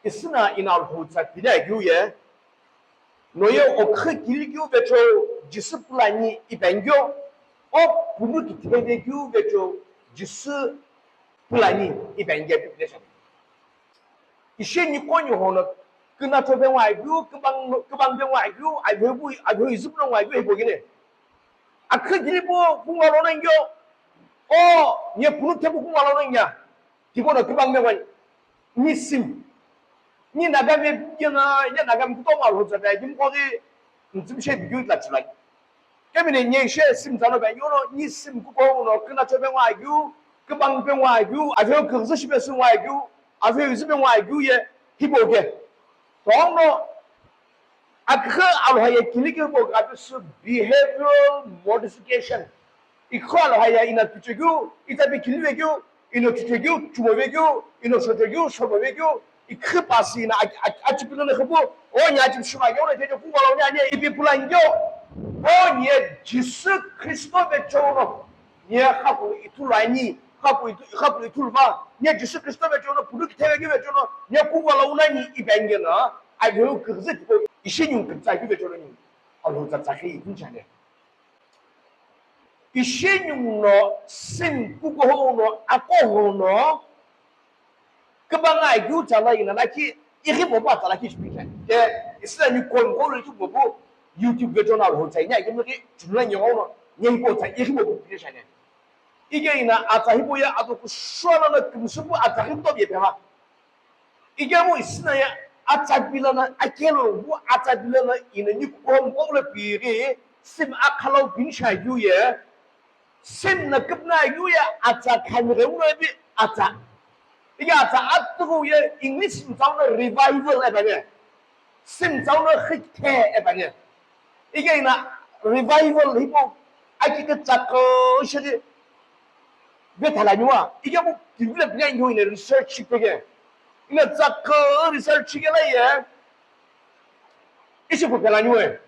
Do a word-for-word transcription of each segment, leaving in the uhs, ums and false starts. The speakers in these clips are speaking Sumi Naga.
Isü no ino Alhou tsa pini akeu ye, noye oküghü kilikeu vecheo Jisü pulani ipi ani keu, o punu kitheve keu vecheo Jisü pulani ipi ani keu pipile shani. Ishi niqo nihono künacho pe ngo akeu, kübang, kübang pe ngo akeu, aveu, aveu izüpu no ngo akeu hipau kene. Aküghü kilipu kungalo no ngio, o nye punu thepu kungalo no ngio. Tipau no kübang pe ngo ani. Ni sim. Ni Nagami kina, ni Nagami kutomo Alhou tsa pe akeu mkoghi, ntsümshe bikeu tla chulai. Kemine nye ishe sim tsano pe, yono ni sim kuko uno, künacho pe ngo akeu, kübang pe ngo akeu, aveu küghüzü shi pe sü ngo akeu, aveu izü pe ngo akeu ye, hipau ke. Tongno, aküghü Alhou ye kilikeu hipau kapisü behavioral modification. Ikho Alhou ye ino tuchekeu, itsa pe kilive keu, ino chuchekeu, chumo vekeu, ino shochekeu, shomo vekeu, iküghü pasi ino a-, a-, achipilo no khupu, o nye achipishiba keu no cheche kungalo ni ani ipi pulani keu, o nye Jisü Kristo vecheo no, nye khakulu ithulu ani, khakulu ithu-, khakulu ithulu va, nye Jisü Kristo vecheo no, punu kitheve keu vecheo no, nye kungalo unani ipi ani keu no, aveu küghüzü tipau, ishi ningu kümtsa keu vecheo no ni, Alhou tsa tsakhi ithulu chane. Ishi ningu no sim kuko hono, ako hono, kübang akeu tsala ino lakhi, ighi mopu atsa lakhi shipikha. Ke, isü ni kon ko ri mopu, YouTube video no Alhou tsa ino, ke mighi, chumla nyo no, nyo ipo tsa, ighi mopu pile shane. Ike ino atsa hipau ye atoku shuana no kümsüpu atsa hipau ye pema. Ikemu isü no ye atsa pilo no akelo wu atsa pilo no ino ni kuko mkolo pighi sim akhalau pini shi akeu ye. Sim no küpüna akeu ye atsa khamighe uno epi atsa. Ike atsa atughu ye English mtsau no revival ipi ani. Sim mtsau no khikithe ipi ani. Ike ino revival hipau aki ke tsakho shiri vethalani wa. Ike mu develop ngai ngu ino research shipeke. Ino tsakho research shikela ye. Ishi pu phelani we.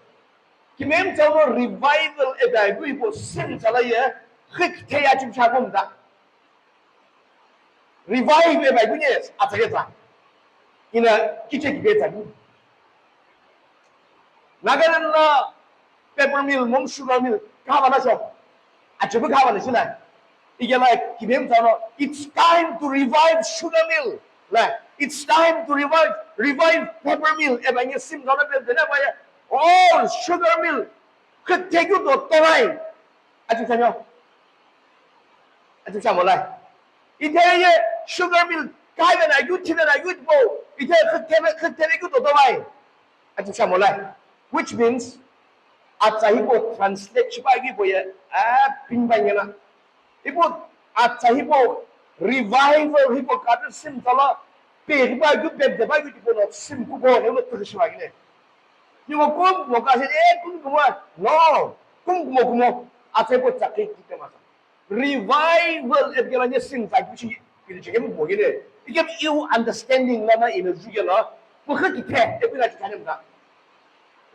Kimem tsau no revival ipi ani hipau sim tsala ye. Khikithe ye achipishipu mta. Revive ipi ani keu ni atsa ketsa. Ino kiche kipe tsa keu. Nagaland lo paper mill, mom sugar mill, khava na sho. Achipu khava na shina. Ike la kimem tsau no, it's time to revive sugar mill. La, it's time to revive, revive paper mill. Ipi ani sim tsau no pe dena ba ye. All sugar mill. Khikithe keu do tongai. Achipishiani. Achipishiani molai. Ithe ye sugar mill, kai vena yu, thi vena yu, bo. Ithe khikithe, khikithe keu do tongai. Achipishiani molai. Which means, atsa hipau translate shipa hipau ye, a, pingba ngena. Hipau atsa hipau revival hipau kapisü sim tsala, pe hipau keu pe de ba keu tipau no sim kuko he lo tüshiba kene. Ni mo kum mo ka se, e, kum kumo, no, kum kumo kumo, atsa hipau tsakhi kite masa. Revival ipi kela ni sim tsakhi shi, kiri chekemu bo kene. Ikemu iu understanding lana ino jukela, pukhikithe, ipi na chikhanem na.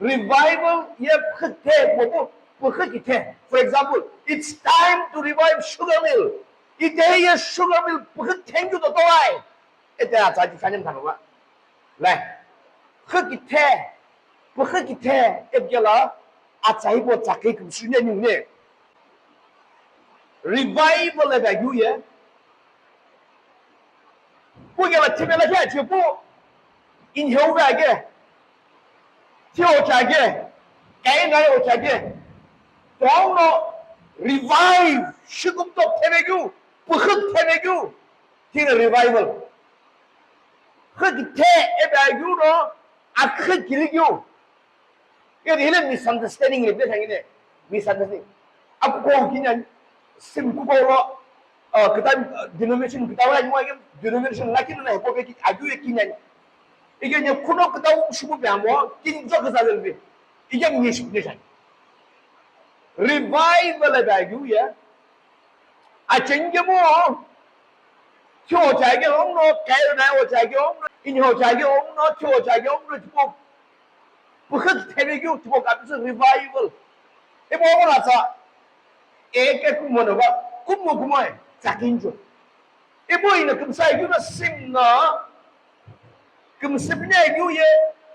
Revival ye pukhikithe, mopu pukhikithe. For example, it's time to revive sugar mill. Ithe ye sugar mill pukhikithe ngu do tongai. Ete atsa chikhanem na ba. Lai. Khikithe, pukhikithe, ipi kela, atsa hipau tsakhi kümsü ni ani ne. Revival ipi ani keu ye. Pu kela thimela khe achipu. Inheu ve ake. Thi ocha ake. Kai ngai ocha ake. Tongno revive. Shikumto theve keu. Pukhik theve keu. Thina revival. Khikithe ipi ani keu no. Akhikili keu. Ye hile misunderstanding le, bile shangine. Misunderstanding. Aku ko kinyan, sim ku ko lo, uh, kita, uh, denomination kita wa ni wa ke denomination lakhi na hepo be ki aju ye kinyan. Ike nye kuno kita u shubu be amo, kin jo ka zalel be. Ike nye shi ne shan. Revival ipi ani keu ye. Achengemo, kyo chage ongno, kayo na o chage ongno, inyo chage ongno, kyo chage ongno, tipo, pukhik thebe kyo, tipo, kapisü revival. Ipo ongno sa, eke kumo no ba, kumo kumo e, sakinjo. Ipo ino kumsa yu na sim na, Kümsüpüni agiu ye,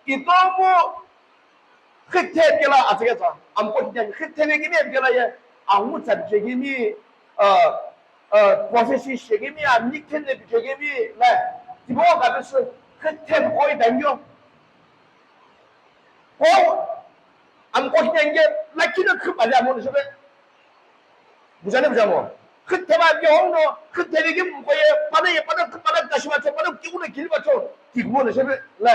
itomo xüküthe kela atsaketsa, amko kini ani xüküthe kemi kela ye, angu tsa bije kemi, uh, uh, prophecy shekemi, amni kene bije kemi, la, tibo kabesi xüküthe mkoi dangyo. Ko, amko kini ani ye, lakini khüpa le amo nishebe. Bujane bujamo. Xüküthe ba bi hono, xüküthe bi gim koye, pana ye, pana, pana tashi ba cho, pana ki una kili ba cho, ki mo na shebe, la.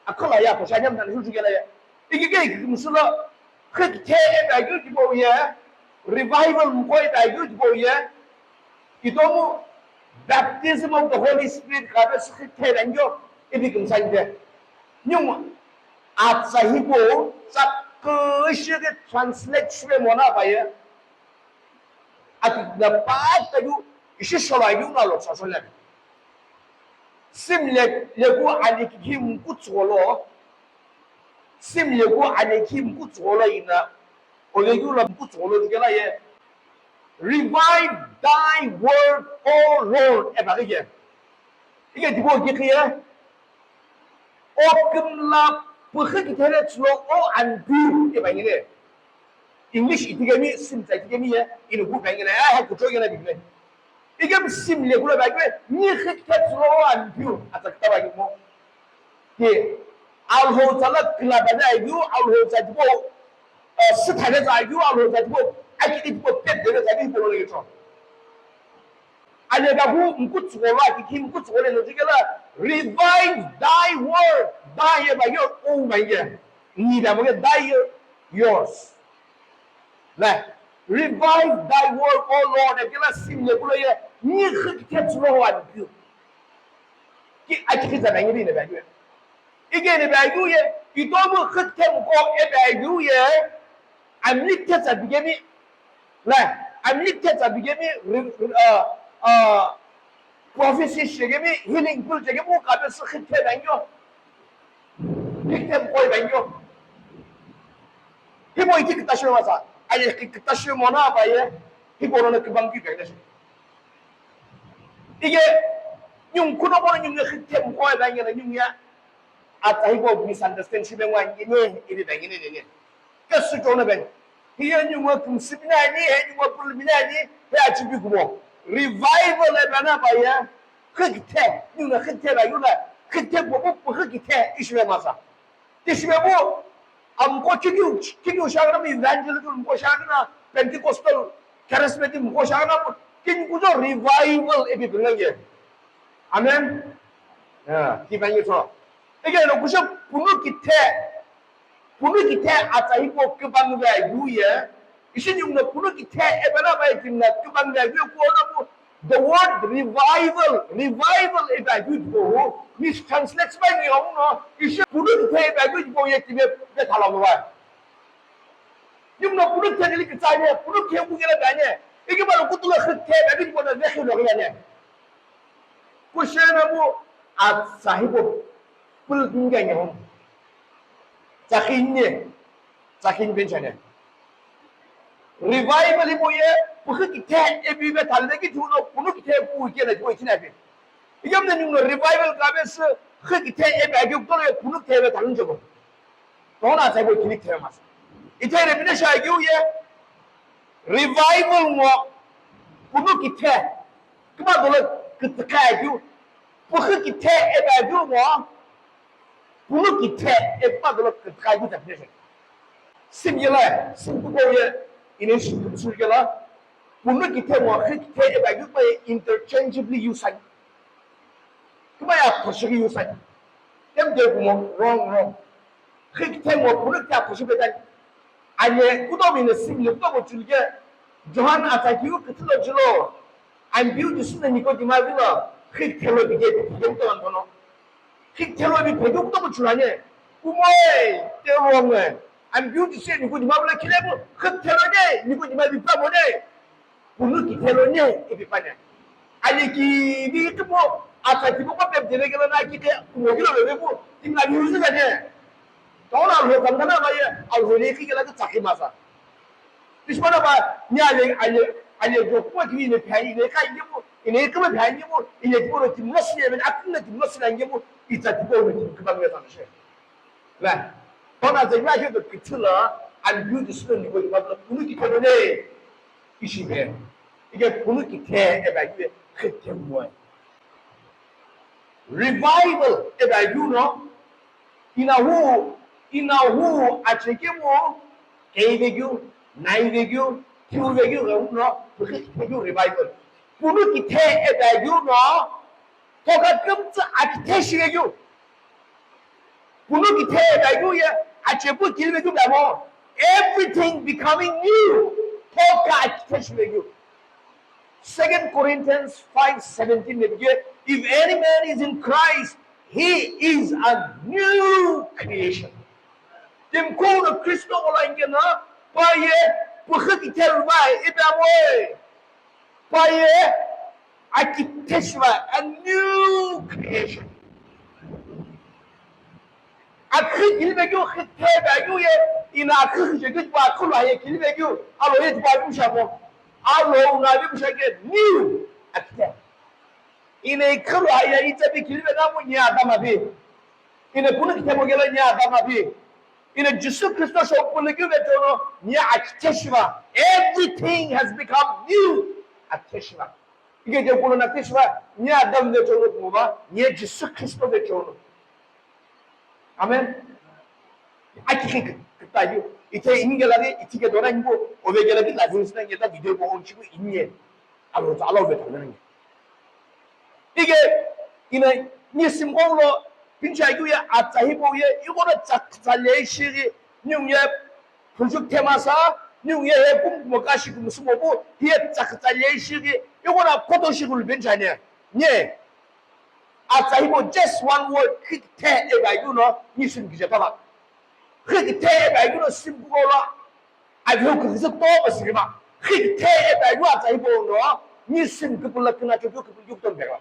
Akala ya, ko shanyam na shu gela ya. Iki ke iki musula, xüküthe e ba yu ki bo ye, revival mo e ba yu ki bo ye. Itomo, baptism of the Holy Spirit ka be xüküthe dangyo, ibi kim sa ide. Nyung, atsa hibo, sa kishige translate shwe mona ba ye. Ati na pa ta yu, ishi shola yu na lo sa shola. Sim le, leku ani ki mkutsolo. Sim leku ani ki mkutsolo ina. Ole yu la mkutsolo kela ye. Revive thy word, O Lord. E ba ke. Ike tipo ke ke. O kümla püxü kithele tsülo o anpiu, e ba ngile. English itikemi, sim tsa itikemi ye, inu ku ba ngile, a, ha kucho ngile bigile. Igem sim le kula ba ngile, ni xü kithe tsülo o anpiu, atsa kita ba ngimo. Ke, alho tsala kila ba na yu, alho tsa tipo, eh, sithale tsa yu, alho tsa tipo, aki tipo, pet de tsa tipo lo ngecho. Ane ka hu mkutsukolo, aki ki mkutsukolo no jikela, revive thy word, thy ye ba yo, o ba ye. Ni da mo ke thy ye, yours. La, revive thy word, O Lord, e kela sim le kulo ye, ni xü kithe tsülo ho anpiu. Ki aki ki za ba ngile ne ba ye. Igene be agiu ye, itomu xüküthe mko ebe agiu ye, amli thetsa bigemi, la, amli thetsa bigemi, re-, re-, uh, uh, prophecy shegemi, healing pul chegemi, ukabe sü xüküthe bangyo. Xüküthe mko bangyo. Himo iti kitashi masa, aye kitashi mona ba ye, himo no kibang ki bangyo. Ige, nyung kuno bono nyung ye xüküthe mko bangyo na nyung ya. Atsa hipau misunderstand shibe ngwa ngine, ibi bengine nene. Kesu chona ben. Hiye nyungwa kumsibina ni, he nyungwa pulmina ni, he achibi kumo. Revival e bana ba ya, xüküthe, nyungwa xüküthe ba yula, xüküthe bobo, xüküthe, ishibe masa. Ishibe bo, amko kiki, kiki shagana mi evangelical mko shagana, Pentecostal, charismatic mko shagana, kini kujo revival e bi bengenge. Amen. Ya, ki bengenge so. Ege no kusho punu kithe. Punu kithe atsa hipau kibang ve ayu ye. Ishi nyung no punu kithe ebe na bai kim na kibang ve ayu ko na bu. The word revival, revival ebe ayu ko. Mistranslate bai ni ong no. Ishi punu kithe ebe ayu ko ye kibe be thala mo bai. Nyung no punu kithe ni kitsa ne, punu kithe ku gele ba ne. Iki ba lo kutu lo kithe ebe ayu ko na ve lo ne. Kushena mu atsa hipau pul dinga nyo. Tsakhin ne, tsakhin benchane. Revival hipau ye, pukhu kithe ebi be thalde ki thuno, punu kithe pu kena ki ithina be. Iyam ne nyung no revival ka be sü, khu kithe ebi agi kutolo ye punu kithe be thalun jobo. Tona atsa hipau kini kithe mas. Ithe re bine sha agi ye, revival ngo, punu kithe. Kima dolo kütüka keu, pukhu kithe ebe keu ngo, punu kithe ebe kima dolo kütüka keu ta phe. Sim yela, sim kuko ye, ine shi kutsur yela, punu kithe ngo, khu kithe ebe keu pa interchangeably use ani. Kima ya khoshi use ani. Tem de kumo, wrong, wrong. Khu kithe ngo punu kithe aphushi petan. Ane kutomo ine simile kutomo chulike. Johan atsa kiu küthülo chulo. Ambiu Jisu na Nikodima vilo. Khu kithelo bige bige kutomo antono. Khu kithelo bi phe kutomo chulane. Kumoe, te wrong e. Ambiu Jisu Nikodima vilo kilebu. Khu kithelo ne, Nikodima bi pamo ne. Punu kithelo ne, ipi pane. Ani ki bi kipo, ata kipo ko pep dele kela na ki ke, kumo kilo bebe bu, timla bi uzi la ne. Tona lo kanda na ba ye, alho ne ki kela ki tsaki masa. Pishmana ba, ni ale, ale, ale jo kumo ki ne pai ne kai ne bu, Ina iküma phe angimu, ina tipau no timi no sile mani, aküna timi no sile angimu, itsa tipau no timi küpami yo tano she. La, tona zengla khe to kithila, and you discern ni ko ma punu kithe no ne. Ishi phe. Ike punu kithe eba ike kithe mo. Revival eba you know. Inahu, inahu achekemu, keivekeu, naivekeu, thiuvekeu ghenguno, pukhi kithekeu revival. Punu kithe eba you know, toka kümtsü akithe shivekeu. Punu kithe eba you ye, achepu kilivekeu bamo. Everything becoming new. Toka akithe shivekeu. Second Corinthians five seventeen ne bige, if any man is in Christ, he is a new creation. Timi khou no Kristo ko la ingena, pa ye, pukhi kithe vai, ibe amoe. Pa ye, akithe shiva, a new creation. Akhi kilivekeu, khithe ba yu ye, ina akhi khije keu, akhi lo ye kilivekeu, alo ye tipa bi musha mo. Alo una bi musha ke new akithe. Ina ikhi lo ye ita bi kilive na mo nya Adam abi. Ina punu kithe mo gela nya Adam abi. Ina Jisu Kristo sho punu keu ve tono nya akithe shiva. Everything has become new akithe shiva. Ike je kulo na kishwa, nye Adam ve chono kumo ba, nye Jisu Kristo ve chono. Amen. Aki ki kitayu, ite ingela ni, itike dona ingo, ove gela ki lazim sina ngeta video ko on chiku inye. Alo ta alo ve tana nge. Ike, ina, ni simkong lo, pincha yu ya atsa hibo ye, iko na tsak tsale shiri, nyung ye, Phunchuk themasa, niu ye he kumkumo kashi kumusumo pu, hiye tsakütsa lei shighi, ighono koto shighi lu benchane. Nye. Atsa hipau just one word, khikithe eba yuno, ni sim kije pava. Khikithe eba yuno sim kugolo, avihu kizit to basirima. Khikithe eba yuno atsa hipau no, ni sim kipula kina chocho kipul yuk ton bega.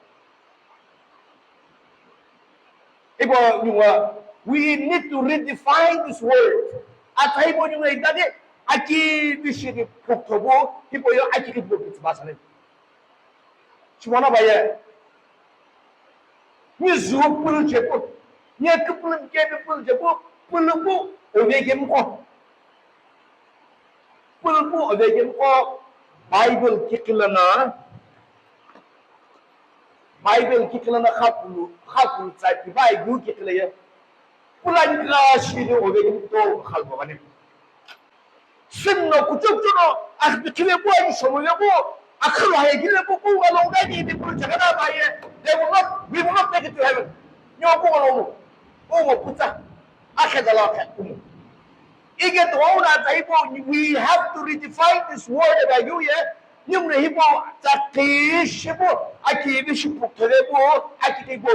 Ibo nyunga, we need to redefine this word. Atsa ibo nyunga itadi, aki bishiri phuktobo, ibo yo aki kibo kitsbasane. Chimana baye. Ni zu pulu jepo, ni kupulu kebi pulu jepo, pulu bu ovegem ko. Pulpu ovegem ko Bible kikilana, Bible kikilana khapulu, khapulu tsai pi Bible kikila ye. Pulan ka shiri ovegem to khalbo gani. Sinno kuchuk chuno, ah, bikile bo, ani somo ye bo, akhalo haye gile bo, bo, alonga ni, ni pulu chakana ba ye. They will not, we will not make it to heaven. Nyo bo, alonga. Bo, bo, putsa. Akhedala akhe kumu. Ike tuwauna taibo, we have to redefine this word eba yu ye. Nyumre hibo, tsakishibo, akibi shipu kherebo, akikibo.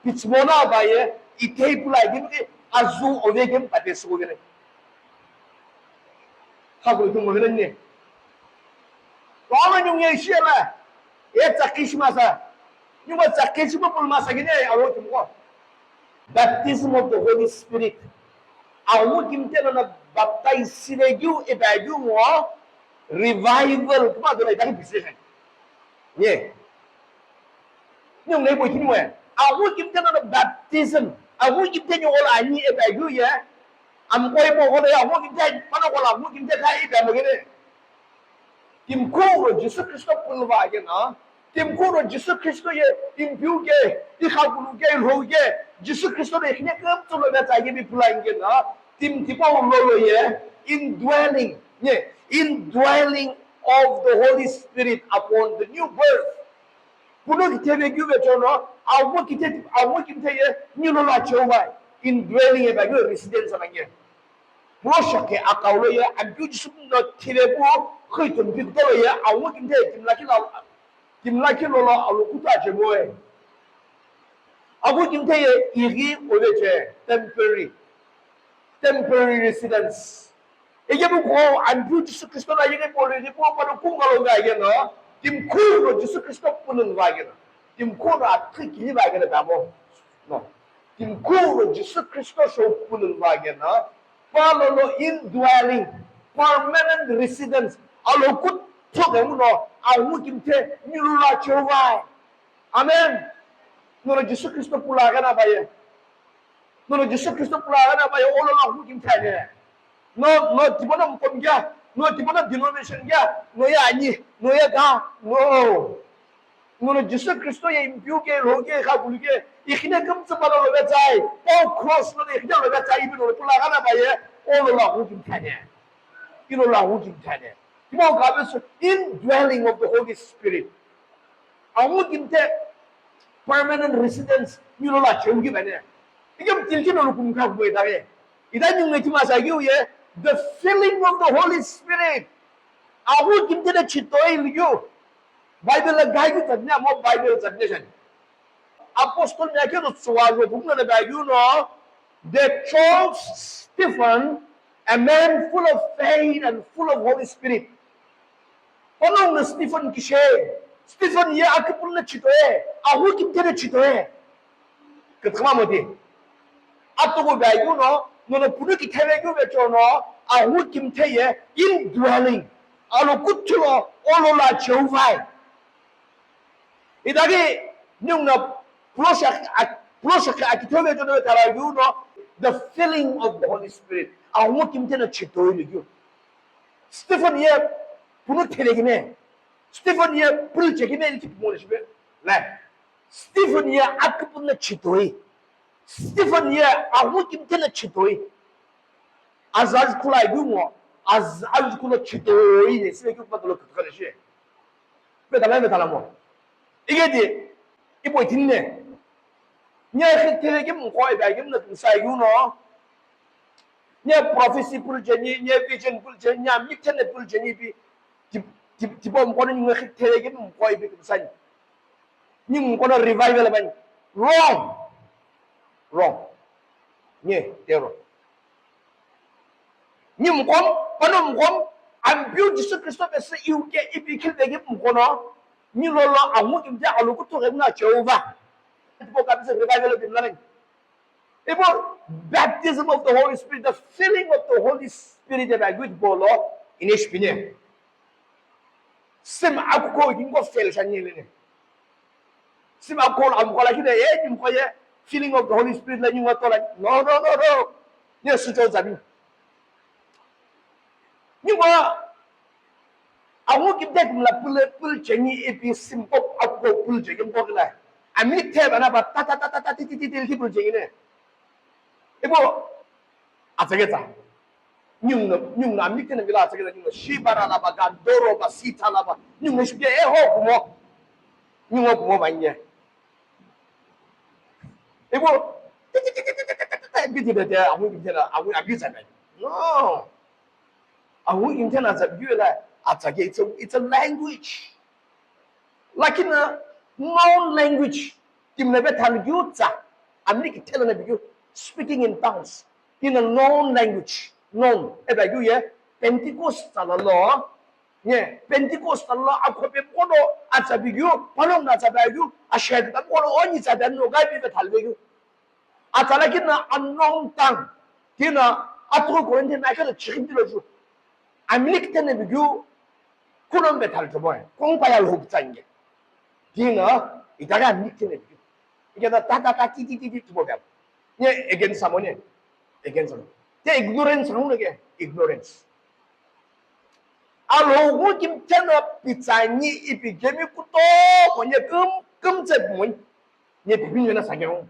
Pitsmona ba ye, itei pula gimri, azu ovegem pate sugere. Hakuri tu mo ne. Tuwauna nyumye shiela, e tsakishimasa. Nyuma tsakishibo pulmasa gine, awo kimko. Baptism of the Holy Spirit. Awu kimtelo na baptize siregyu ebayu mo revival kuma dona itaki biseshe. Ye. Ni ngai bo kini we. Awu kimtelo na baptism. Awu kimtelo wala ani ebayu ye. Am koi mo wala ya awu kimtelo pana wala awu kimtelo kai ebayu mo gene. Timi khuro Jisu Kristo pulva agena. Timi khuro Jisu Kristo ye impiu ke, ikhakulu ke, ilhou ke, Jisu Kristo de khine kemtsulo na tsage bi pula ingena. Timi tipau lolo ye, indwelling, ye, indwelling of the Holy Spirit upon the new birth. Puno kithebe gyuve chono, awo kithe, awo kithe ye, nilo la chova, indwelling ye ba yo residence na ye. Puno shake akaulo ye, ampiu Jisu no thive pu, khoi tumpi kutolo ye, awo kimthe, kimlaki la, kimlaki lolo, awo kuta cheboe. Awo kimthe ye, iri oveche, temporary. Temporary residence. Ege bu ko, ampiu Jisu Kristo na yege polo, yege po, pano kungalo ga yena, timi khuro Jisu Kristo punun va yena. Timi khuro atkhi kili va yena damo. No. Timi khuro Jisu Kristo sho punun va yena. Palo no indwelling, permanent residence. Alo kut Tsoke uno, angu kimthe, nilo la Jehovah. Amen. Nono Jisü Kristo pula gana baye. Nono Jisü Kristo pula gana baye, olo la angu kimthe ne. No, no, tibono mkomgia, no, tibono denomination gia, no ya ani, no ya ga, no. Nono Jisü Kristo ye impiu ke, lo ke, kha kulu ke, ikhine kümtsü pala lo betsai, o cross lo ikhine lo betsai, ibi lo pula gana baye, olo la angu kimthe ne. Ilo la angu kimthe ne. Timo ka besu indwelling of the Holy Spirit. Angu kimthe permanent residence nilo la cheu ki bane. Ikem tilki no lukum kha kwe dave. Ida nyung ne tima sa yu ye, the filling of the Holy Spirit. Angu kimthe na chitoi liyu. Bible la gai yu tatne mo Bible tatne jan. Apostle Matthew no tsuwa jo bukna na bai yu no, they chose Stephen, a man full of faith and full of Holy Spirit. Ono na Stephen kishe, Stephen ye akipul na chitoe, angu kimthe na chitoe. Katkama modi. Atogo bai yu no, no no punu ki theve yu be cho no, angu kimthe ye indwelling. Alo kutulo, olo la Jehovah. Idagi nungna pulosha, pulosha akithove jono tara yu no, the filling of the Holy Spirit. Angu kimthe na chitoi liyu. Stephen ye punu thele kime. Stephen ye pulche kime ilki pumole shibe. Lai. Stephen ye akipul na chitoi. Stephen ye angu kimthe na chitoi. Azaz kula ibu mo. Azaz kula chitoi ye. Sibe ki patolo kutkale shi. Pe tala me tala mo. Ige di, ipo itinne. Nye khik thele kim ko iba kim na tumsa yu no. Nye prophecy pulcheni, nye vision pulcheni, nye mikthene pulcheni bi. Tip, tip, tipo mkono nye khik thele kim ko ibi tumsa ni. Ni mkono revival ban. Wrong. Wrong. Nye, tero. Ni mkom, pano mkom, ampiu Jisü Kristo bese iu ke ipi khil begi mkono, ni lolo angu kimthe alo kutu ke na Jehovah. Ipo ka bese revival bin laning. Ipo baptism of the Holy Spirit, the filling of the Holy Spirit eba good bolo, inish pine. Sim akuko kinko fail shanye lene. Sim akuko amuko la kide, eh, kimko ye, filling of the Holy Spirit la nyingo tola. No, no, no, no. Nye sucho zabi. Nyingo, angu kimthe kimla pul, pulcheni ipi sim ko akuko pulche kimko kila. Ami the bana ba ta, ta, ta, ta, ta, ti, ti, ti, ti, ti pulcheni ne. Ipo, atsaketsa. Nyungno, nyungno, amikene mila atsaketsa nyungno. Shibara laba, Gandoro ba, Sita laba. Nyungno shibye, eh, ho, kumo. Nyungno kumo ba nye. Ipo, ti, ti, ti, amu kimthe na, amu, amu tsa na. No. Amu kimthe na tsa, you la, atsake, it's a, it's a language. Lakini, known language. Timna be thalu giu tsa, amni ki thela na bigyu, speaking in tongues, in a known language, known, eba giu ye, Pentecost tsala lo, nye, Pentecost tsala lo, akhope kono, atsa bigyu, palong na atsa bigyu, ashad ka kono, oni tsa dan no gai be thalu bigyu. Atsala kina unknown tongue, kina atro Corinthian na kala chikhim tilo ju. Amni ki thena bigyu, kuno mbe thal chobo, kong pa ya lhuk tsange. Dina, itara amni ki thena bigyu. Ikena ta, ta, ta, ti, ti, ti, ti, chobo bya. Nye, against someone, nye. Against someone. Te ignorance, ngu nge, ignorance. Alhogu kim thena pitsani ipi gemi kuto, mo nye kum, kum tse mo. Nye pipi nye na sa gyo.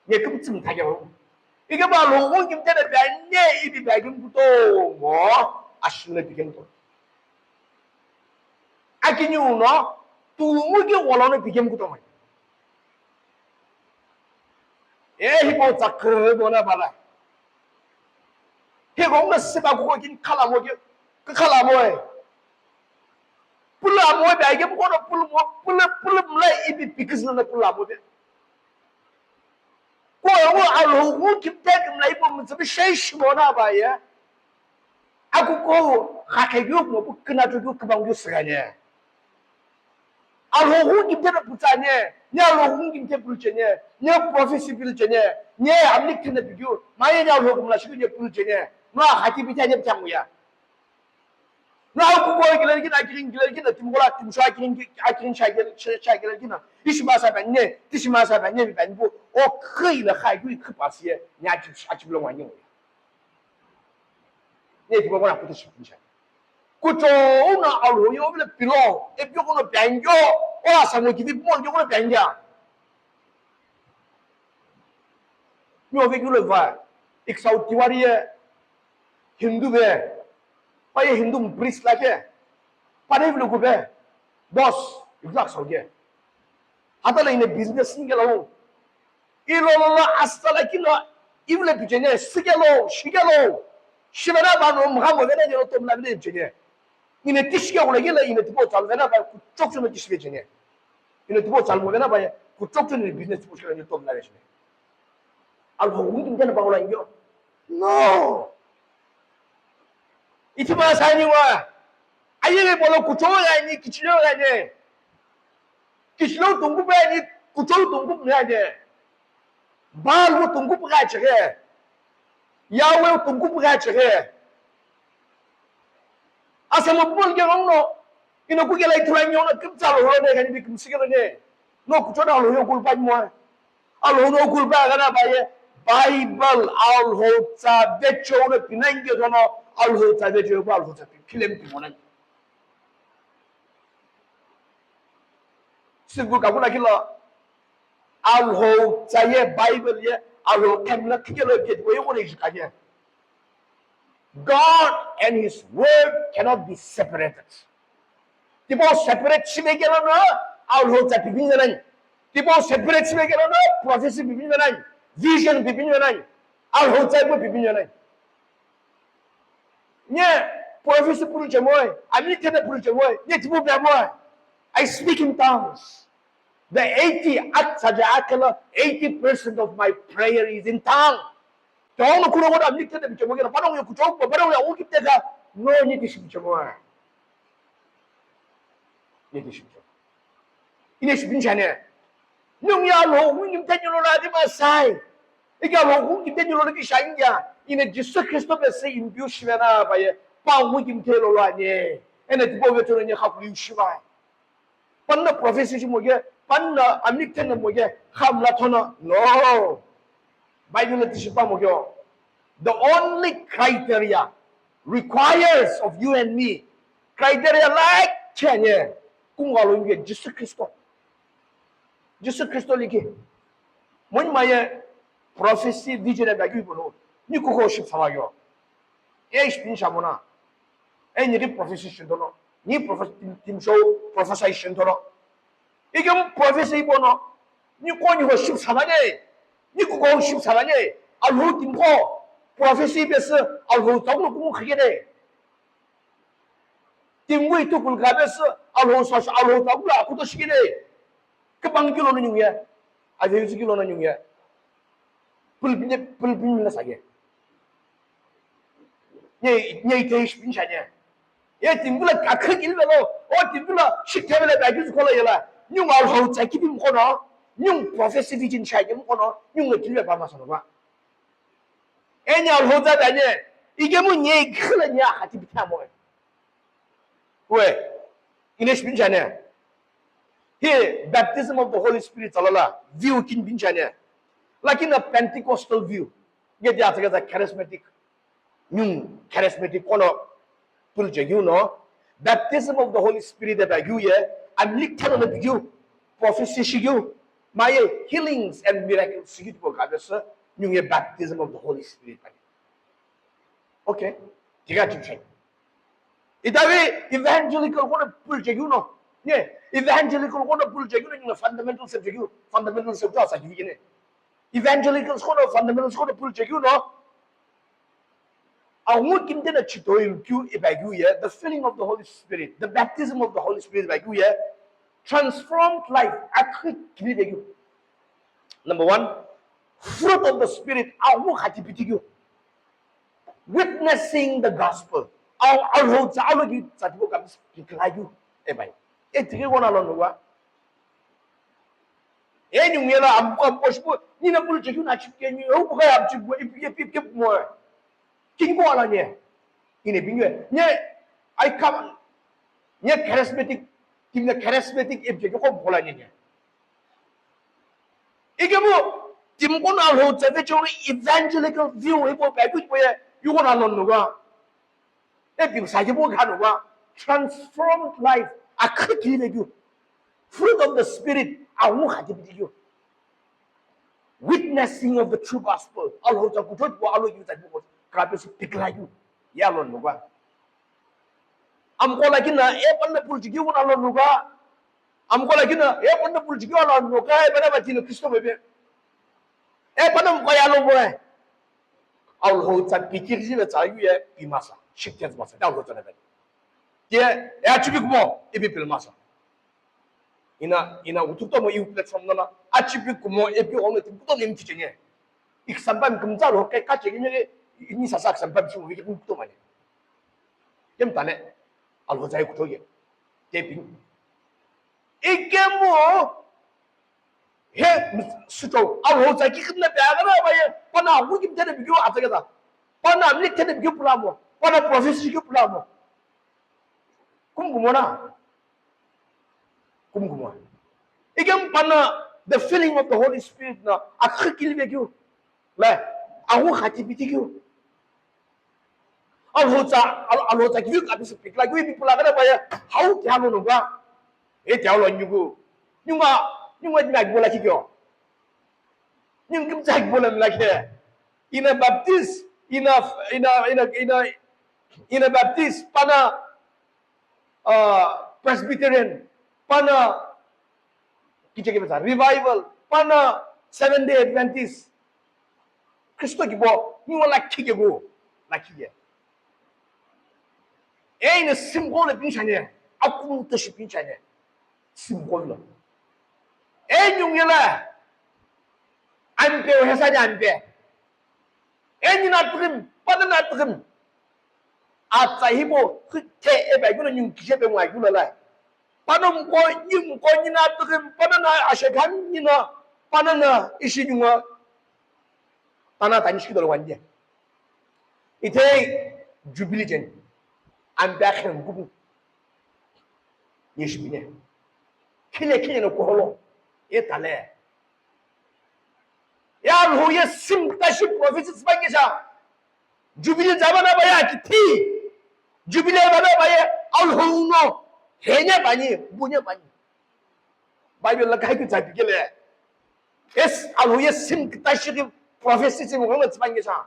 Nye kum tsim ta gyo. Ike ba lo ngun kim tena ba nye ipi ba kim kuto mo ashile pikem to. Akini uno tu mu ki wala no pikem kuto mai. E hi ko tsakre bona bala. Hi ko nge siba ko kin khala mo ki khala mo e. Pula mo ba kim ko no pul mo pul pul mla ipi pikis no pula mo be. Ko yo alo ngu kim te kim la ipo mtsabi shei shimo na ba ye. Aku ko kha khe yu mo bu kna tu yu kbang yu sgane. Alo ngu kim te na putsa ne, ne alo ngu kim te pulche ne, ne prophecy pulche ne, ne amlik te na bigyu, ma ye ne alo ngu mla shi ne pulche ne, ma haki bi te ne ptang ya. No kuko kile kina, akirin kile kina, timkola timsho akirin, akirin shakile, shakile kina. Ishima sa banye, tishima sa banye, banye bu, o kile khai kui kupa sie, nya chi, achi blo wani. Ne ti blo na kutu shi pincha. Kucho una Alhou yo vile pilo, e pio kono pianjo, o asa mo kivi mo njo kono pianja. Nyo ve kulo va, ik sau tiwari ye Hindu ve, pa ye Hindu priest la ke, pa de vile ku ve, boss, ik lak sau ke. Hata la ine business singe la. Ilo lo lo asta la kilo, ivle pichene, sikelo, shikelo. Shivena ba no mhamo vena yelo tom la vile pichene. Ine tishike kula yela ine tipo tal vena ba kuchok chuno tishike chene. Ine tipo tal mo vena ba kuchok chuno business tipo shikelo tom la vechene. Alhou wingin tena ba wala yo. No. Iti ma sani wa. Ayele bolo kucho yani kichilo yani. Kichilo tungkupu yani, kucho tungkupu yani. Baal wu tungkupu gha chighe. Yahweh wu tungkupu gha chighe. Asa mo pupon ke rong no. Ino ku ke lai thura nyo no kimtsa lo ro ne kani bi kimsi ke lo ne. No kucho na lo yo kulpa mo. Alhou no kulpa gha na ba ye. Bible Alhou tsa vecho no pinange no Alhou tsa vecho ba Alhou tsa pi kilem pi mo na. Sibu kakula kilo. Alhou tsa ye Bible ye Alhou kemla kikelo ke ko ye ko ne jikanye. God and his word cannot be separated. Tipo separate shibe kelo no Alhou tsa pipin nani. Tipo separate shibe kelo no prophecy pipin nani. Vision pipin nani. Alhou tsa pipin nani. Nye prophecy pulu chemoi, ami tene pulu chemoi, nye tipu bemoi. I speak in tongues. The eighty, aksaja akala, eighty percent of my prayer is in tongue. Tawang no kuno kono ami tene bichemoi kena, panong yo kuchok, panong yo ukip teka, no nye tishi bichemoi. Nye tishi bichemoi. Ine shi binchane. Nung ya lo, ngi mtenyo lo la di masai. Ika lo, ngi mtenyo lo ki shanya. Ine Jisu Kristo be se imbiu shivena ba ye. Pa ngi mtenyo lo la nye. Ene tipo vecho nye khakuli shiva. Panna prophecy shi moge, panna amik tena moge, khamla thona. No. Bible ti shi pa moge. The only criteria requires of you and me, criteria like chanye, kungalo nge Jisu Kristo. Jisu Kristo liki. Mon maye prophecy vision da gi bono. Ni ko ko shi phala yo. E shi pin shamona. E ni ki prophecy shindono. Ni prophecy tim, tim show prophesy shindono. Igem prophecy bono. Ni ko ni ho ship sabane. Ni ko ko ship sabane. Alhou tim ko prophecy bes Alhou tau no kumu khigene. Tim wei tu kul gabe se Alhou sa Alhou tau la kuto shigene. Ke bang kilo no nyungye. Ave yuzi kilo no nyungye. Pul pin pul pin na sage. Nye, nye ite ish pin shanye. Ye timbula kakha kilvelo, o timbula shikthevele ba juzu kola yela. Nyung Alhou tsa kipi mkono, nyung prophecy vision shanye mkono, nyung le kilve ba masano ba. Enya Alhou tsa ba nye, ike mu nye ikhla nye akhati bitha mo. We, ine shi pin shanye. He, baptism of the Holy Spirit alala, view kin pin shanye. Lakini a Pentecostal view. Ye dia tsa charismatic. Nyung charismatic kono pulche giu no, baptism of the Holy Spirit eba giu ye, amlik thano na giu, prophecy shi giu, maye healings and miracles shi giu tipo kabesa, nyung ye baptism of the Holy Spirit ba. Okay, tiga chimshan. Itavi evangelical kono pulche giu no, ye, evangelical kono pulche giu no, nyung fundamental subject giu, fundamental subject asa giu ye ne. Evangelicals kono fundamentals kono pulche giu no. Awu kimtena chitoil kiu iba giu ye, the filling of the Holy Spirit, the baptism of the Holy Spirit iba giu ye, transformed life, akhi kimi be giu. Number one, fruit of the Spirit, awu khati piti giu. Witnessing the gospel. Awu, awu, tsa, awu, ki, tsa, tipo, kam, ki, kila giu. E bai. E tiki kona lo nuwa. Eni ngela amko amko shipo, nina pulu chekiu na chipke ni, o buka ya chipke, ipike pipke mo. Kinko ala nye. Ine binyo. Nye, Ai kama, nye charismatic, timi na charismatic ipi kekhe qo mkhola nyenye. Ikemu, timi qo no Alhou tsa vecheo evangelical view ipo pa kyu ipo ye, yuko na lon nuga. Epi sa ipo kha nuga. Transformed life, akhi kile kyu. Fruit of the Spirit, awu khati piti kyu. Witnessing of the true gospel. Alhou tsa kuthot po alo yu tsa po ka pe su pikla yu. Ya lo no ba. Am ko la kina e pan na pul jigi wona lo no ba. Am ko la kina e pan na pul jigi wona lo no ka e bana ba tino Kristo bebe. E pan na ko ya lo bo. Alhou tsa pikir jina tsa yu ye pi masa. Shikten masa. Da lo tsa na be. Ye ya chibik mo ibi pil masa. Ina, ina utukutomo iu platform nana, achipi kumo epi ono ti kutomo imi chichenge. Example mi kumtsa lo ke kache ni ni sasa example mi chimu kutomo ni. Kem tale. Alhou tsa kutoye. Tepin. Ikemu he suto Alhou tsa ki kumna pe agara ba ye pana hu kim tene bigyo atagada. Pana mi tene bigyo pulamo. Pana prophecy bigyo pulamo. Kumkumona. Kumkumona. Ikem pana the filling of the Holy Spirit na akhikili vekyu. Le, ahu khati pitikyu. Alhou tsa, al-, Alhou tsa kivi kapi se pikla kivi pipula kada pa ya, hau tia lo no ba. E tia lo nyugu. Nyunga, nyunga dina kibola kikyo. Nyunga kim tsa kibola mila khe. Ina Baptist, ina, ina, ina, ina, ina Baptist, pana, uh, Presbyterian, pana, kiche ke besa, Revival, pana, Seventh Day Adventist. Kristo kibo, ni wala kike go, la kike. E ina simple le pinchane, akum to shi pinchane. Simple lo. E nyung yela, ampe o hesa de ampe. E ni na trim, pana na trim. Atsa hibo, khithe e ba gula nyung kishe be ngwa gula lai. Pana mko, ni mko ni na trim, pana na ashekhan ni na, pana na ishi nyunga. Pana tani shi dolo wanje. Ite Jubilee jen. Ampe akhen gubu. Yeshibine. Khile khile no koholo. Ye tale. Ya Alhou ye sim tashi prophecy tsibakisha. Jubilee zaba na baya kiti. Jubilee zaba na baya Alhou no. Hene bani, bune bani. Bible la kahiki tsabikele. Es Alhou ye sim tashi prophecy sim ngono tsibakisha.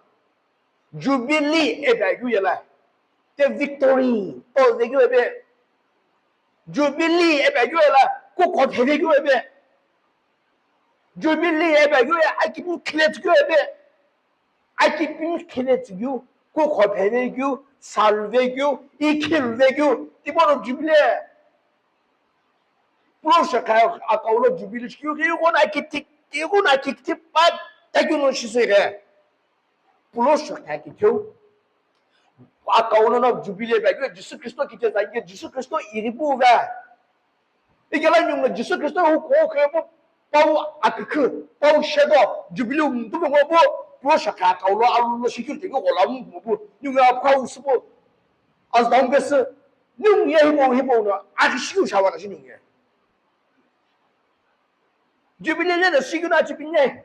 Jubilee e ba yu yela. Te victory. To de yu ebe. Jubilee e ba yu yela. Ku ko de yu ebe. Jubilee e ba yu ya akini klet yu ebe. Akipin khile tsigiu, ku khophe vekeu, salve keu, ikhil vekeu, tiboro Jubilee. Pulo shakha akaulo Jubilee shikiu, ki kona kitik, ki kona kitik pat, takyu no shisere. Pulo shakha kikeu. Akaulo no Jubilee ba, Jisu Kristo kite zagi, Jisu Kristo iribu va. Ikela nyunga Jisu Kristo hu ko khe bo pau akikhu, pau shedo, Jubilee mtu bo bo, pulo shakha kaulo alu lo shikil te ko la mu bo, nyunga pau subo. As down bes, nyunga hibo hibo no, akishu shawa na nyunga. Jubilee le na shikil na chipinye,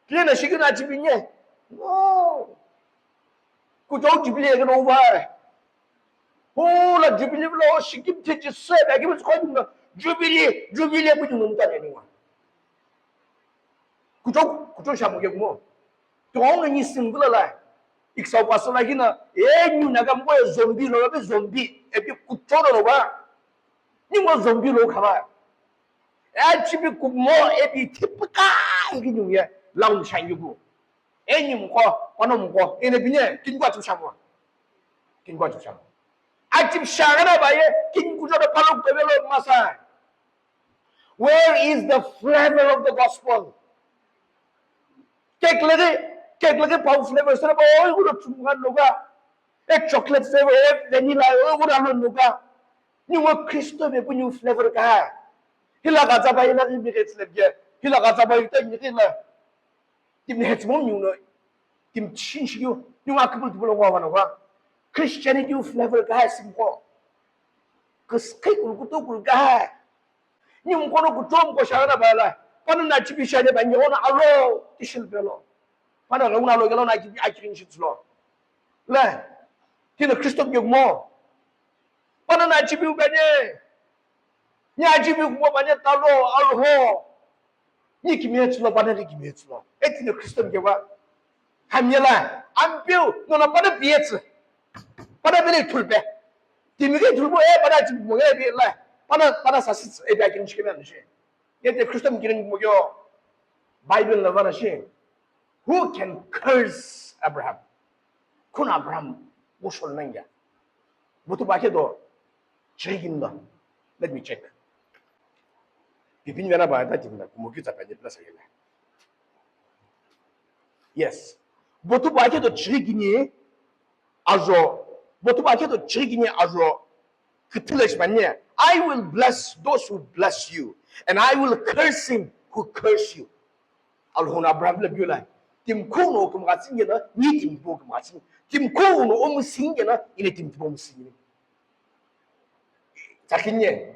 le na shikil na chipinye. No. Kuto Jubilee ke no ba. Hola Jubilee lo shikim te Jisu ba ke ko Jubilee, Jubilee ku jumum ta ne wa. Kuto, kuto shamu ke mo. To ni single la. Iksau pasala kina, e ni na kam ko zombie lo be zombie, e bi kuto lo ba. Ni mo zombie lo kha ba. E chibi kumo e bi tipika ki ni ye, laun shan yugo. Enyi mko, pano mko, ene binye, kin kwa chim shamo. Kin kwa chim shamo. Achim shagana baye, kin kujo da palo kebelo masa. Where is the flavor of the gospel? Cake lagi, cake lagi pau flavor sana ba, oi, kudo chum kan loga. E chocolate flavor, e vanilla, oi, kudo ano loga. Ni wo Kristo be pu new flavor ka. Hila ka zaba ila ni mi ke tslebye. Hila ka zaba ila ni ke la. Timi hetsü mo miu no, timi chin shi yu, yu nga kibul tibul ngwa wana wa. Christianity yu flavor ka hai sim ko. Küsükhi kulu kutu kulu kahai. Ningu kono kutomo ko shagha na bala. Pana na chibi shade ba ningu na alo tishil pelo. Pana lo na lo gelo na chibi achirin shitslo. Le. Tina Kristo ke mo. Pana na chibi ubane. Ni achibi kumo bane talo alho. Ni kimiyetsü lo, pana ni kimiyetsü lo. Eti no Kristo mikewa. Hamyela, ampeu, no na pana piyetsü. Pana bele thulpe. Timi ke thulpo, e, pana chibi mo, e, bi la. Pana, pana sasitsü, e, bi akin chikena nishe. Yete Kristo mikirin mo kyo. Bible na vana shi. Who can curse Abraham? Kuna Abraham, wo shol nangya. Butu ba ke do, chigin da. Let me check. Pipin yana ba ta timna, kumo ki tsapa ni plus ayela. Yes. Butu ba ke do chigini ajo. Butu ba ke do chigini ajo. Kitilesh manye, I will bless those who bless you, and I will curse him who curse you. Alhona Abraham le biula. Tim kuno kum gatsin gena, ni tim bo kum gatsin. Tim kuno omusin gena, ine tim bo musin. Takinye.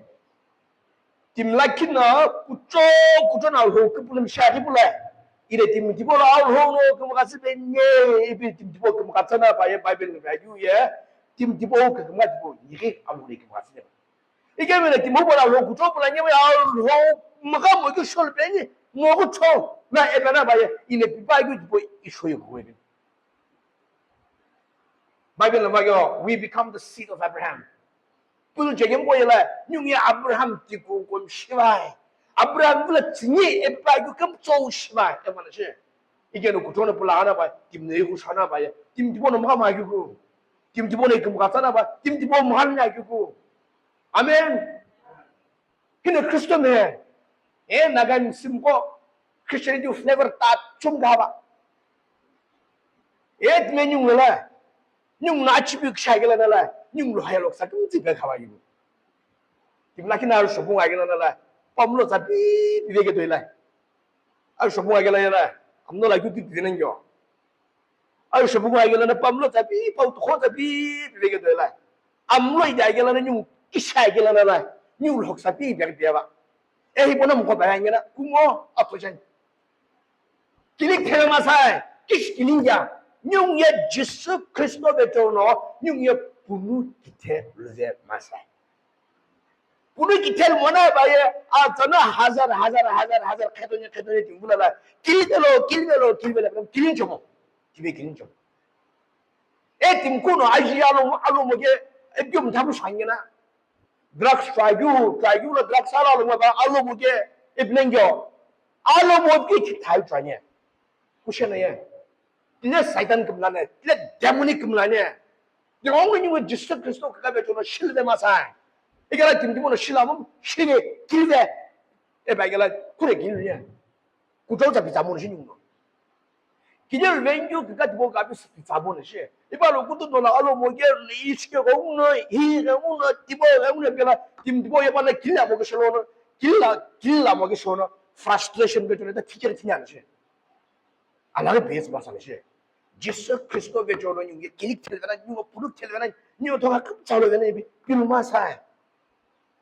Tim lakina kucho kucho na ho kupulum shari pula. Ine tim tibo la ho no kum gatsi benye, ibi tim tibo kum gatsana ba ye Bible me ba yu ye. Tim tibo kum gatsi bo, yiri amu kum gatsi. Ikemele timi hupala lo kucho pula nyewe ya lo maka mo ki shol peni mo kucho na ebana ba ye ine pipa ki tipo isho yo kuwe. Bible na yo, we become the seed of Abraham. Pulu jegem ko yela nyungi Abraham tiku kon shivai. Abraham bula tini epa ki kam cho shivai. Ebana she. Ikeno kucho na pula ana ba tim ne ku shana ba ye. Tim tipo no maka ma ki ku. Tim tipo ne kum gatsana ba. Tim tipo mo han na ki ku. Amen. Hino Kristo me. E Naga simko Christianity flavor ta chum gaba. E tme nyung la. Nyung na chibi ksha gela na la. Nyung lo hayalok sa kum zibe khaba yu. Tim lakina ru shobung agela na la. Pamlo sa pi pi vege doila. Aru shobung agela yela. Amno la yu pi pi nangyo. Aru shobung agela na pamlo sa pi pau to kho sa pi pi vege doila. Amlo ida agela na nyung kisha agela na la. Nyung lhok sa pi pi pi ba. E hi bona mo ko ba ngena kumo ato jan. Kilik thele masai, kish kilinja. Nyung ye Jisu Kristo beto no, nyung ye punu kithe luze masai. Punu kithe mona ba ye, atana hazar, hazar, hazar, hazar, kheto nye, kheto nye, timbula la. Kilibelo, kilibelo, kilibelo, kilin chomo. Kibe kilin chomo. E tim kuno aji alo, alo mo ke, e biom thamu shangena. Drugs try you, try you la drugs ala lo ba alo mo ke, e blengyo. Alo mo ke ki thai try nye. Kushena ye. Tile Satan kumlane, tile demonic kumlane. Di ongo ni we Jisu Kristo ka be chono shil de masai. Igala tim timo no shila mo, shile, kilve. E ba igala kure kilve. Kuchou cha pizza mo shi nyungno. Kije revenge kika tipo ka pizza mo shi. Ipa lo kutu dola alo mo ke le ish ke go no, hi ke uno, tipo ke uno pela, tim tipo ye pa na kila mo ke sholo no, kila, kila mo ke shono, frustration ke chone ta fikir tinya shi. Ala ke base ba sa shi. Jisu Kristo ve chono nyung ye kilik tel vena, nyung puluk tel vena, nyung to ka kum chalo vena bi, pilu ma sa.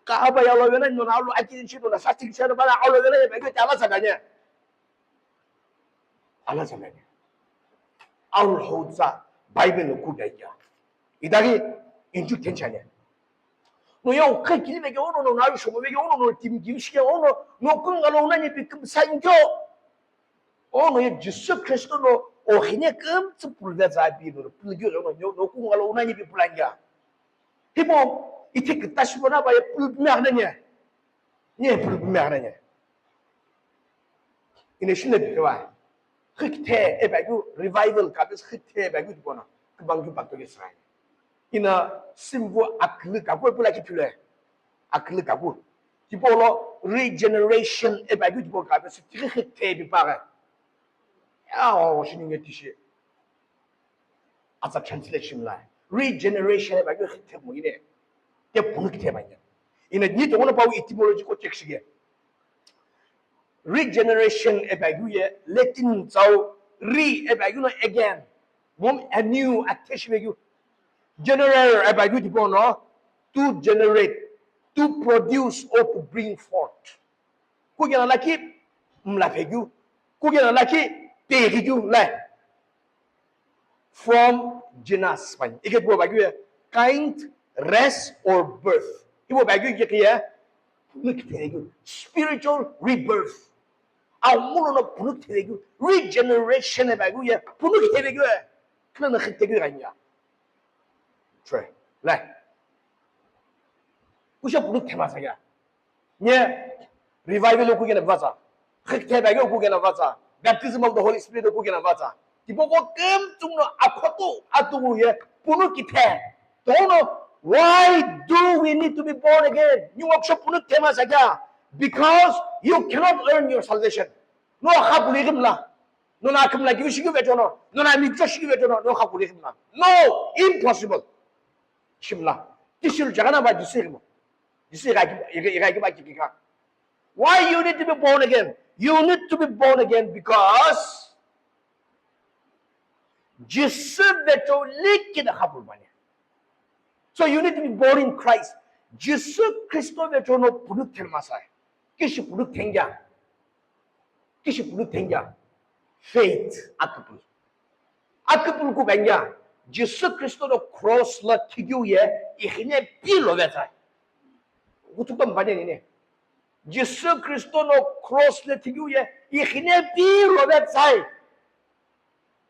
Ka aba ya lo vena, no na lo aki shi no na sa tik sa ba la alo vena, be ke ta la sa ganya. Ala sa ganya. Aul hotsa, Bible no ku ganya. Idagi inju tension ya. No ya o ka kili be ke ono no na sho be ke ono no tim kim shi ke ono no kun ga lo na ni bi kum sa njo. Ono ye Jisu Kristo no o hine kümtsü pulve za pi no pulgyo no no ku ngalo unani pi pulangya. Hipo iti kitashi bona ba ye pulpme ananya. Nye pulpme ananya. Ine shine bi ba. Hikte e ba yu revival ka bis hikte e ba yu bona. Kubang yu bakto ke sai. Ina simvu akli ka ko pula ki pule. Akli kaku. Tipolo regeneration e ba yu tipo ka be su tiri hekte bi pa ga. Ya o shini nge tishi. Asa translation la. Regeneration e ba yu hekte mo ine. Te punu ki te ba ine. Ine ni to wona pa etymology ko check shige. Regeneration e ba yu ye Latin tsau re e ba yu no again. Mom anew ateshi be yu. General e ba yu tipo no. To generate. to produce or to bring forth. Kukena lakhi mla phekeu, kukena lakhi peghi keu lai. From genus pani. Ike tipau pa keu ye kind, race or birth. Ibo pa keu ye kiye punu kithele keu. Spiritual rebirth. Amulo no punu kithele keu. Regeneration pa keu ye punu kithele keu. Kina na khite keu kanya. Tre. Lai. Kusha punu thema sa kya. Nye revival kukena vatsa. Khiktheba kukena vatsa. Baptism of the Holy Spirit kukena vatsa. Tipau ko kemtsum no akhoto atugu ye punu kithe. Tono, why do we need to be born again? Nyungo kusha punu thema sa kya? Because you cannot earn your salvation. No kha puli kimla. No na kimla kivi shiki vechono. No na mitso shiki vechono. No kha puli kimla. No, impossible. Shimla. Tishil jagana ba jisi kimo. Jisi ga ki ga ki ba ki ka. Why you need to be born again? You need to be born again because Jisu vecho likina khapul mani. So you need to be born in Christ. Jisu Kristo vecho no punu thenma sai. Kishi punu thengya. Kishi punu thengya. Faith akupul. Akupul ku bangya. Jisu Kristo no cross la thigiu ye ikhine pi lo vetsai. Kutukam bane ne. Jisu Kristo no cross le thigiu ye ikhine pi lo vetsai.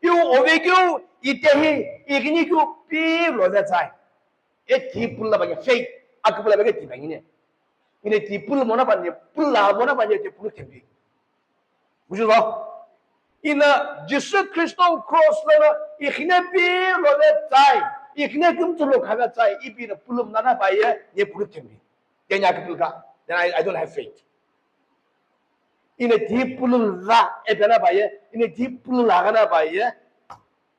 Iu ovekeu itehi ikhine keu pi lo vetsai. E ti pulu la bangya faith. Akupul la bangya ti bangine. Ine ti pulu mona bane, pulu la mona bane ti pulu thembi. Bujulo? Ina Jisu Kristo cross lana ikhine pi lo vetsai, ikhine kumtsu lo kha vetsai, ipi na pulum nana baye, ye pulu thembi. Then I can pulka, then I, I don't have faith. Ina ti pulu la ebena baye, ina ti pulu la gana baye,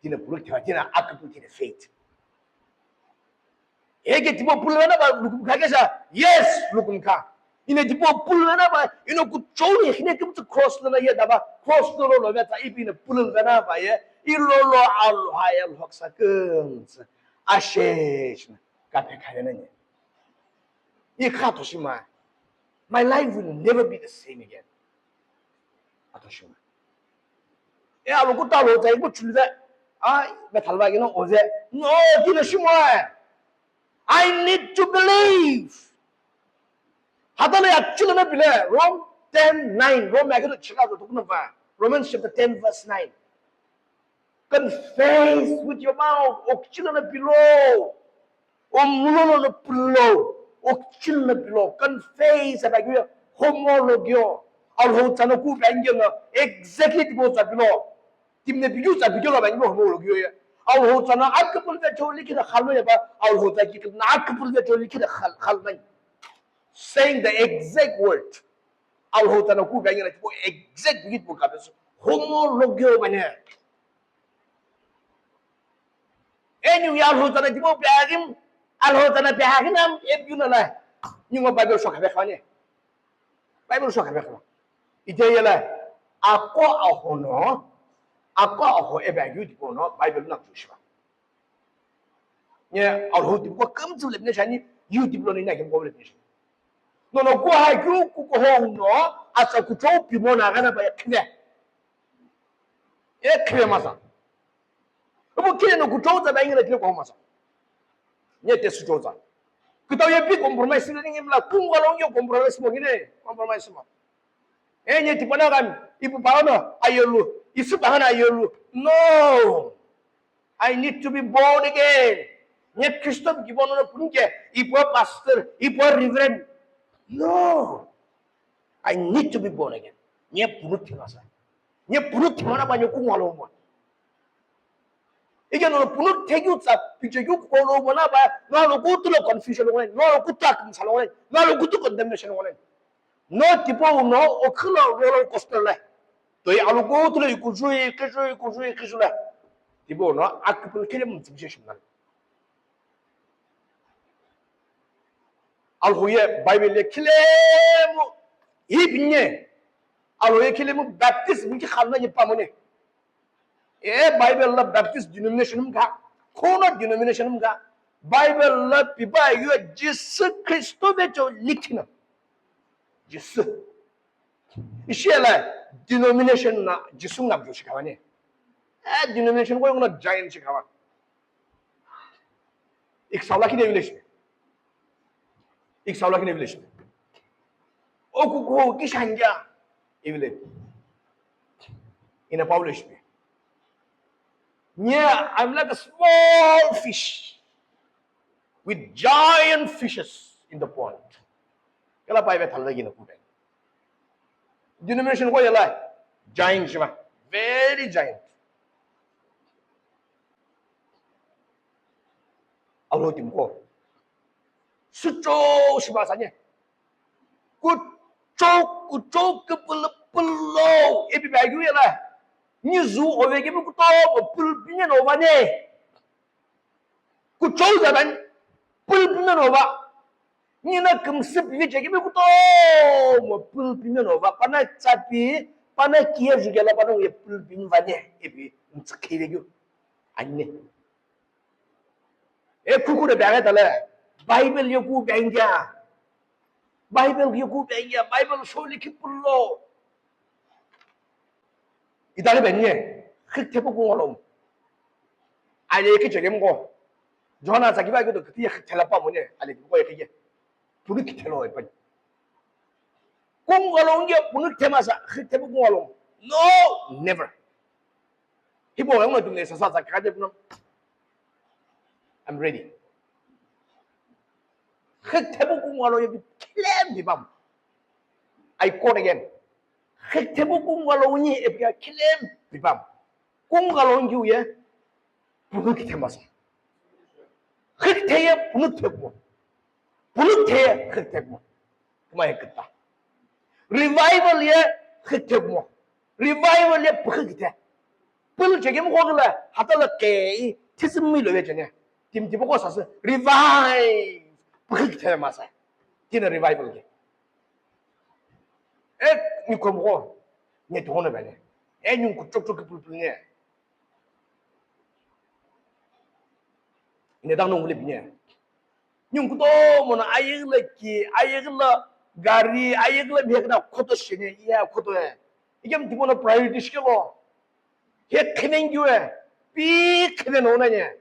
tina pulu thembi, tina akupul tina faith. Eke tipo pulu vena ba lukum kha kesa? Yes, lukum kha. Ine tipo pulu vena ba, ino kuchou ni hine kimtsu cross lana ye daba, cross lo lo lo veta ipi ne pulu vena ba ye, ilo lo alha ye lhoksa kens. Ashesh na, kape kha vena ni. Ikha toshima, my life will never be the same again. Atoshima. E aloku talo zai bu chulve. Ai, be thalva gina oze. No, dina shimo. I need to believe. Hatana ya chilana bile. Rome ten nine. Rome ya kito chila zo tukuna va. Romans chapter ten verse nine. Confess with your mouth. Okchilana bilo. Omulolo no pulo, okchil no pilo, confess abagyo, homologio, Alhou tsana ku bangyo no, exactly tipo tsapilo. Timne bigyo tsapigyo lo bangyo homologio ya. Alhou tsana akapul ve choli kida khalo ya ba, Alhou tsaki kida akapul ve choli kida khal khalmai. Saying the exact word. Alhou tsana ku bangyo tipo exact bigit bu kabesu. Homologio bane. Anyway, Alhou tsana tipo piagim, Alhou tsana piagim am epiuna lai. Ningo Bible shoka bekhane. Bible shoka bekhane. Ite yela ako ahono, ako aho ebagiu tipo no Bible na kushiba. Nye Alhou tipo ko kamtsu le pine shani, you tipo no ina kim ko le pine shani. No no ko ha kyu ku ko ho no, asa ku chou pimo na gana ba khine. E khire masa. Ibu kire no kuchou tsa bangi na kire kwa masa. Nye te su chou tsa. Kutau ye pi compromise ni ngi mla kungwa lo ngi compromise mo gine. Compromise mo. E nye ti pana kan ipu pana ayolu. Isu pana ayolu. No. I need to be born again. Nye Kristo ki bono no punke. Ipu pastor, ipu reverend. No. I need to be born again. Nye punu thimasa. Nye punu thimana ba nye kungwa lo mo. Ike no punu thegyu tsa piche gyu ko lo mo na ba, no lo kutu lo confusion lo, no lo kutu akum sa lo, no lo kutu condemnation lo. No tipo no o khilo roller coaster la. To ya lo kutu lo ikuju ikuju ikuju ikuju la. Tipo no akupul kile mo tsibishe shimna. Alhou ye Bible ye khilemu ipinye. Alhou ye khilemu Baptist miki khalna ye pamone. E Bible la Baptist denomination mka, kono denomination mka. Bible lo pipa yo Jisü Khristo vecho likhi no. Jisü. Ishi ela denomination na Jisü ngapjo shikawani. Eh, denomination ko yongna giant shikawa. Iksaula kine village. Iksaula kine village. Oku ko kishangya village. Ina Paulus me. Yeah, I'm like a small fish with giant fishes in the pond. Kala pai be thalda gina kube. Denomination ko yala giant shiva. Very giant. Alo timko. Sucho shiva sanye. Kucho, kucho kipul pulo. Epi bagu yala. Nizu ovege mi kuto pul pinye no vane. Kuchou zadan pulpimeno va. Nina kümsü pivi chekimi kutomo pulpimeno va. Pana tsapi, pana kiye jugela pana uye pulpimi vane. Epi mtsikhive gyu. Anne. E kukure bere tale. Bible yoku bengya. Bible yoku bengya. Bible sholi kipullo. Itali benye, khik thepu kungolom. Ale ke chegem ko. Johana sa kiba ke to kiti khik thela pa mone, ale ko ye ke. Punu kithelo e pa. Kungolom ye punu thema sa khik thepu kungolom. No, never. Hibo yang ma tumne sa sa sa ka de punu. I'm ready. Khik thepu kungolom ye bi klem bi bam. I quote again. Khik thepu kungolom ni epika klem bi bam. Kungolom ngiu ye. Punu kithema sa. Khik the ye punu thekmo. Punu the ye khik thekmo. Kuma ye kita. Revival ye khik thekmo. Revival ye pukhi kithe. Pulu chekemu ko gila hatala ke thisimi lo vechene. Tim tipo ko sase revive. Pukhi kithe masa. Tina revival ke. E ni ko mo. Ni to no bene. E ni ku chok chok pulu pulu ne. Ine dang nong le bine. Nyung kutomo na ayegla ki, ayegla gari, ayegla mhekna khoto shine, iya khoto e. Ikem tipo na priority shikelo. He khimeng gyu e. Pi khime no na nye.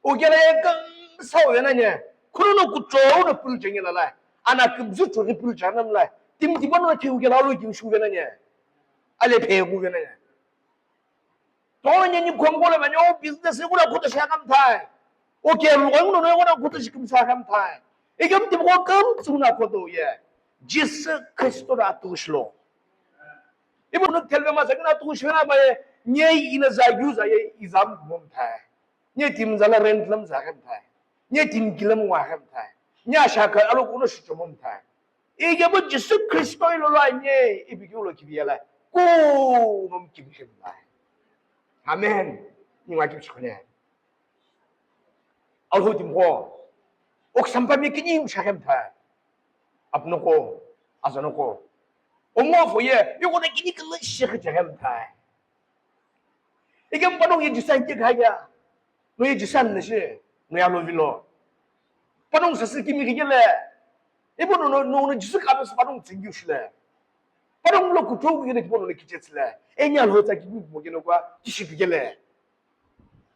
Ogela ye kam sao ye na nye. Kuno no kucho no pul jenge la la. Ana kumzu chori pul janam la. Tim tipo no ki ogela lo kim shu ye na nye. Ale phe gu ye na nye. Tongolo nye ni khomkolo mani o business ni kuna khuto shakam thai. O ke ruwa nguno no kuna khuto shikim shakam thai. Ikem tim ko kam tsuna khuto ye. Jisu Kristo ra tu shlo. Ibo no thelbe masa kina tu shlo na ba ye. Nye ina za yu za ye izam mom thai. Nye tim za la rent lam za kam thai. Nye tim kilam wa kam thai. Nya shaka alo kuno shichomom thai. Igebo Jisu Kristo ilo lo anye ibikilo kibiela. Ku nom kibikhem bai. Amen. Ni wa kibikhem ne. Alho tim ko. Ok sampa mi kini shakhem thai. Apno ko, azano ko. Omo foye, yoko na kini kala shekhe jaghem thai. Igem panong ye jisan ke khaya. No ye jisan ne she, no ya lo vilo. Panong sasi kimi ke le. Ibo no no no Jisu ka bes panong tsingi shile. Panong lo kuto ke ne kibo no kichetsile. Enya lo ta kibi mo ke no kwa kishi ke le.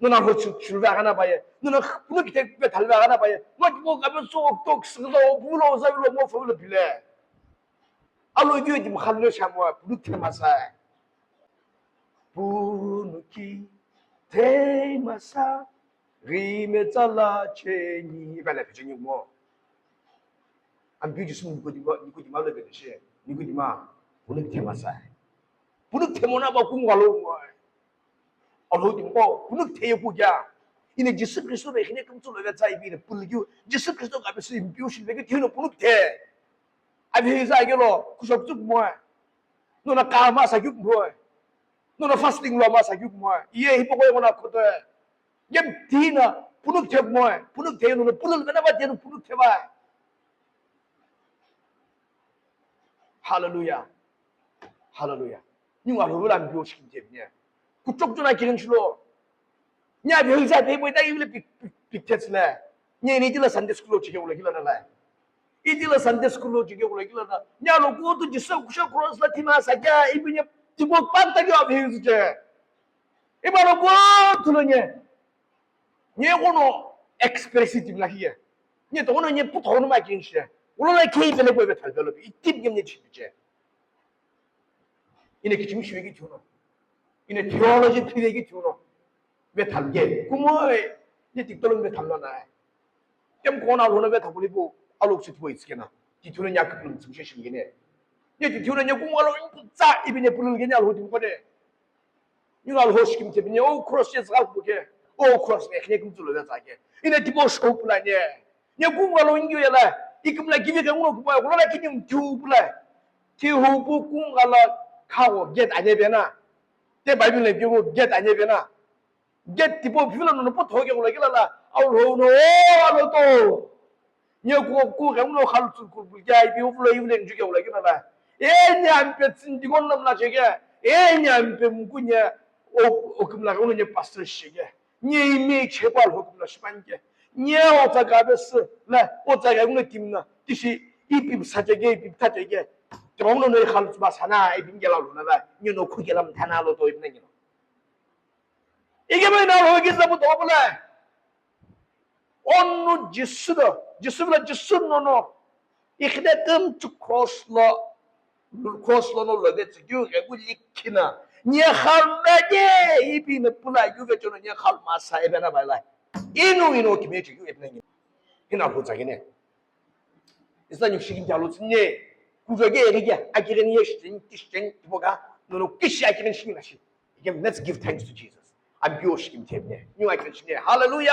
No na lo chu chu va kana ba ye. No na no kite be thal va kana ba ye. No kibo ka bes so tok so bulo za lo mo fo lo bile. Alo yu di mkhallo shamwa pulu thema sa. Punu ki thema sa, rime tsala cheni, ibala pe cheni mo. Ambi Jisu Nikodima, Nikodima lo pe che, Nikodima, punu thema sa. Punu thema na ba kungalo mo. Alo di mo, punu theye ku ya. Ine Jisu Kristo be khine kum tsulo ve tsai bi ne pulu yu. Jisu Kristo ka be su impiu shi be ke thino punu the. Abi za ke lo, kushok tsuk mo. Nuna kama sa gyuk mphoi. Nuna fasting lo ma sa gyuk mphoi. Iye hipau ko yona khoto. Yem tina punuk thek mphoi. Punuk thek nuna punuk na ba tina punuk thek ba. Hallelujah. Hallelujah. Ni wa lo la mbio shikin thek ne. Kuchok jona kirin shilo. Nya bi hüza bi boy da yule pik pik pik thetsle. Nye ni itila Sunday school lo chike ulo kila na la. Itila Sunday school lo chike ulo kila na. Nya lo ko tu Jisu kusha cross la tina sa kya ipi nye tipo pakta kya abhi che. Iba lo ko tu lo nye. Nye kono expressive la hiya. Nye to kono nye puto kono ma kin she. Ulo la kei pele ko be thal pelo. Itip nye nye chip che. Ine kichimi shwe ki chuno. Ine theology phire ki chuno. Ve thalge. Kumo e, ye tik tolong ve thallo na. Kem kona lo na ve thabuli bu, alok sit boy tsikena. Ti thuna nya kuplum tsim she shingene. Ye ti thuna nya kumo lo in tsa ibi ne pulul gene alho tim kone. Ni alho shikim te bine, o cross ye zgal buke. O cross ne khne kum tulo ve tsake. Ine tipo show pula ne. Nye kungalo ingyo yala, ikimla kivi ke nguno kupa, kulo la kinyum tiu pula. Ti hupu kungala kago get anye bena. Te Bible le kigo get anye bena. Get tipo pivila no po thoke kulo kila la, au lo no, o, alo to. Nye ku, ku ke nguno khal tsul kul bul ya, ipi ulo iwle nju ke kulo kila la. E nya mpe tsin digon nam la cheke. E nya mpe mkunya, o, o kimla nguno nye pastor sheke. Nye ime chepa lo kümla shipanike. Nye otsa ka be sü, la, otsa ka ngule kimna. Tishi, ipi sache ge, ipi tache ge. Trongo no khal ba sana, ipi ngela lo na la. Nye no khu gela mthana lo to ipi na ngela. Ige me na lo ge zabu to bula. Onu Jisu do, Jisu la Jisu no no. Ikhne kümchu cross lo, cross lo no lo de tsükyu ke gu likhina. Nye khalda de, ipi ne pula yu ve chono nye khal masa ebe na baila. Inu inu kime chu yu ebe na nye. Ina hu tsagene. Isa nyu shikin jalo tsine. Kujo ge ege ge, akire ni yesh tin, tish tin, tiboga. No no kishi akire ni shingina shi. Again, let's give thanks to Jesus. Ampio shikin tebne. Nyu akire shine. Hallelujah.